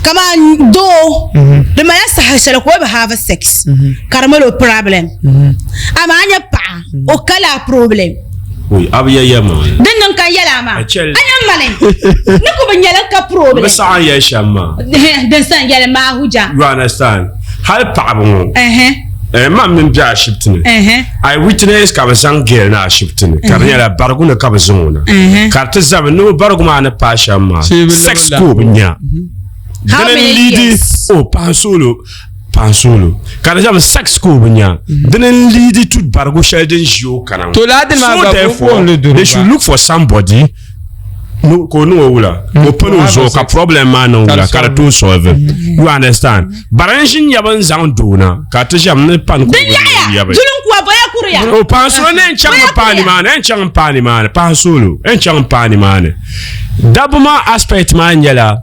Kaman doo di mala saha shɛli ka o bi have sex ka di mali o problem amaa a nya paɣa o ka laa problem. Oi, a bi yɛli yɛlimaŋli. Din niŋ ka n yɛli a maa, a nya mali ni ku bi nyɛli ka problem. Bi saɣi n yɛli shɛm maa. Din sa n yɛli maa huja. You understand? Hali paɣaba ŋɔ. Eh, man mini bɛ ashibiti ni. I witness ka bi zaŋ girl na ashibiti ni ka di nyɛla barigu ni ka bi zaŋ o na. Ka di ti zami ni o barigu maa ni paai shɛm maa sex ka o bi nya. How Dini many n-lead years? o paansoolo paansoolo ka di zami sex ka o bi nya. Dini n-lead to barigu shɛli din ʒi o kana ŋɔ. To laa dini maa So gba therefore, buɣimli duri they should gba. look for somebody no ka o niŋ o wula ka o pini o zuɣu ka problem maa niŋ wula ka di tooi solve you understand bari n ʒi n yaba n zaŋ doo na ka ti ʒɛm ni pani Din yaɣaya yabi duli n kuwa boya kuriya o paansulo ne n chaŋ mi paani maani n chaŋ n paani maani paansulo n chaŋ n paani maani dabba maa aspect maa nyɛla.